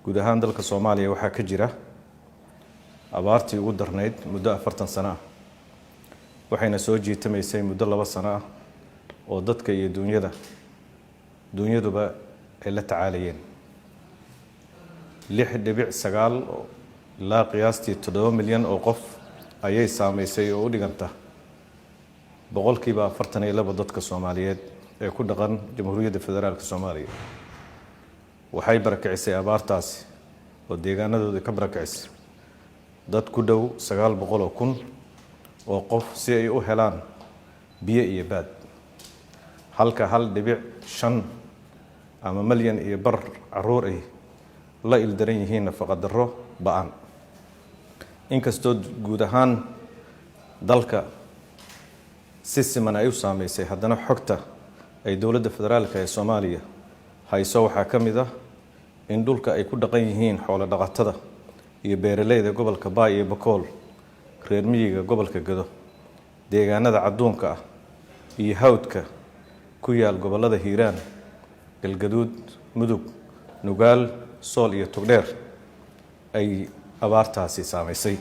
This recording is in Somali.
Guud ahaan dalka Soomaaliya waxaa ka jira abaartii ugu darnayd muddo 40 sano ah, waxayna soo jiitamaysay muddo 2 sano ah oo dadka iyo dunyaduba ay la tacaalayeen. 6.9 ilaa qiyaastii 7 milyan oo qof ayay saameysay, oo u dhiganta 42% dadka Soomaaliyeed ee ku dhaqan Jamhuuriyadda Federaalka Soomaaliya. Waxay barakicisay abaartaasi oo deegaanadoodii ka barakicisay dad ku dhow 900,000 oo qof si ay u helaan biyo iyo baad, halka 1.5 ama malyan iyo bar caruur ay la ildaran yihiin nafaqadarro ba'an. Inkastoo guud ahaan dalka si siman ay u saameysay, haddana xogta ay Dowladda Federaalka ee Soomaaliya hayso waxaa ka mid ah in dhulka ay ku dhaqan yihiin xoolo dhaqatada iyo beeraleyda gobolka Baay iyo Bakool, reer miyiga gobolka Gado, deegaanada cadduunka ah iyo hawdka ku yaal gobollada Hiiraan, Galgaduud, Mudug, Nugaal, Sool iyo Togdheer ay abaartaasi saameysay.